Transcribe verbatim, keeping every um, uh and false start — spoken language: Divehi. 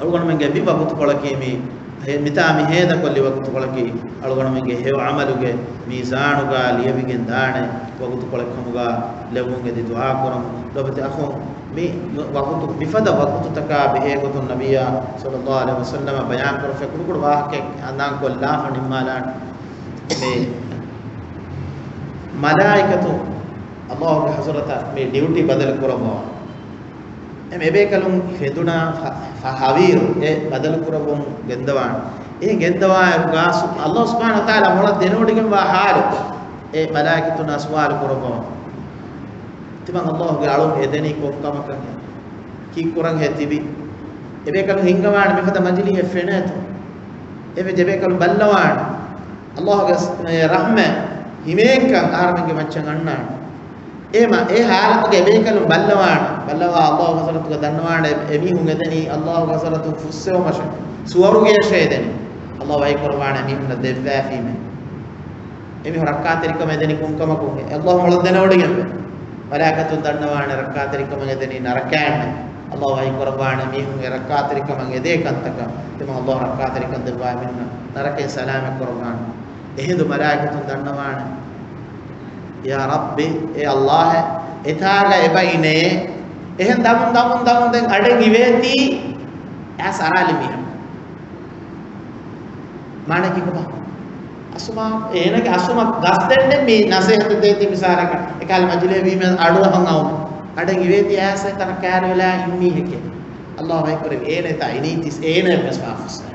އަޅުގަނޑުމެންގެ މި ވަގުތުކޮޅަކީ މި ހެ-، މިތާ މި ހޭދަކޮށްލި ވަގުތުކޮޅަކީ އަޅުގަނޑުމެންގެ ހެޔޮ ޢަމަލުގެ މީޒާނުގަ ލިޔެވިގެން ދާނެ ވަގުތުކޮޅެއް ކަމުގަ ލެއްވުން އެދި ދުޢާ ކުރަމު. ލޯބިތި އަޚުން، މި ވަގުތު، މިފަދަ ވަގުތުތަކާ ބެހޭގޮތުން ނަބިއްޔާ ޞައްލައްލާހު ޢަލައިހި ވަސައްލަމަ ބަޔާންކުރެއްވި ކުޑަކުޑަ ވާހަކައެއް އަންނާން ކޮށްލާފަ ނިންމާލާނެ. މި މަލާއިކަތު ﷲ ގެ ޙަޟްރަތަށް މި ޑިއުޓީ ބަދަލު ކުރައްވަވާ. އެމް އެބޭކަލުން ހެދުނާ ފަ-، ފަ-، ހަވީރު އެ ބަދަލު ކުރައްވަމުން ގެންދަވާނެ. އެ ގެންދަވާއިރުގާ ސު-، ﷲ ސުބްޙާނަހޫ ވަތަޢާލާ މޮޅަށް ދެނެވޮޑިގެންވާ ޙާލު އެ މަލާއިކަތުންނާ ސުވާލު ކުރައްވަމުން. ތިމަން ﷲ ގެ އަޅުން އެދެނީ ކޮން ކަމަކަށް ކީއްކުރަންހޭ ތިބި؟ އެބޭކަލުން ހިންގަވާނެ މިފަދަ މަޖިލީހެއް ފެނޭތޯ. އެވެ އެބޭކަލުން ބައްލަވާނެ. ﷲ ގެ ރަޙްމަތް ހިމޭންކަން އަހަރުމެންގެ މައްޗަށް އަންނާނެ. އެހެމަ އެ ޙާލަތުގަ އެބޭކަލުން ބައްލަވާނެ. ބައްލަވާ ﷲ ގެ ޙަޟްރަތުގަ ދަންނަވާނެ އެ-، އެމީހުން އެދެނީ ﷲ ގެ ޙަޟްރަތުން ފުއްސެވުމަށެވެ. ސުވަރުގެއަށެވެ އެދެނީ. ﷲ ވަޙީކުރައްވާނެ އެމީހުންނަށް ދެއްވާފީމޭ. އެމީހުން ރައްކާތެރިކަމަށް އެދެނީ ކޮންކަމަކުން؟ ﷲ މޮޅަށް ދެނެވޮޑިގެންވޭ. މަލާއިކަތުން ދަންނަވާނެ ރައްކާތެރިކަމަށް އެދެނީ ނަރަކަޔަށްނޭ. ﷲ ވަޙީކުރައްވާނެ އެމީހުން އެ ރައްކާތެރިކަމަށް އެދޭ ކަންތަކަށް ތިމަން ﷲ ރައްކާތެރިކަން ދެއްވާ އެމީހުންނަށް ނަރަކައިން ސަލާމަތް ކުރައްވާނެ. އެހިނދު މަލާއިކަތުން ދަންނަވާނެ، ޔާ ރައްބި، އޭ ﷲ، އެތާގަ އެބައިނޭ. އެހެން ދަމުން ދަމުން ދަމުން ދެން އަޑެއް އިވޭތީ އައިސް އަރާލި މީހަކު. މާނަ ކިކުބާ؟ އަސުމާ، އޭނަގެ އަސުމަ ގަސްދެންނެ މި ނަސޭހަތު ދޭތީ މިސާލަކަށް. އެކާލަ މަޖިލޭ ވީމެ އަޑު އަހަން އައު. އަޑެއް އިވޭތީ އައިސް ތަނަށް ކާރިވެލާ އިން މީހެކޭ. ﷲ ވަޙީކުރެއްވި އޭނަ އެތާ އިނީތީސް އޭނަ އެއްވެސް ފާފަސް.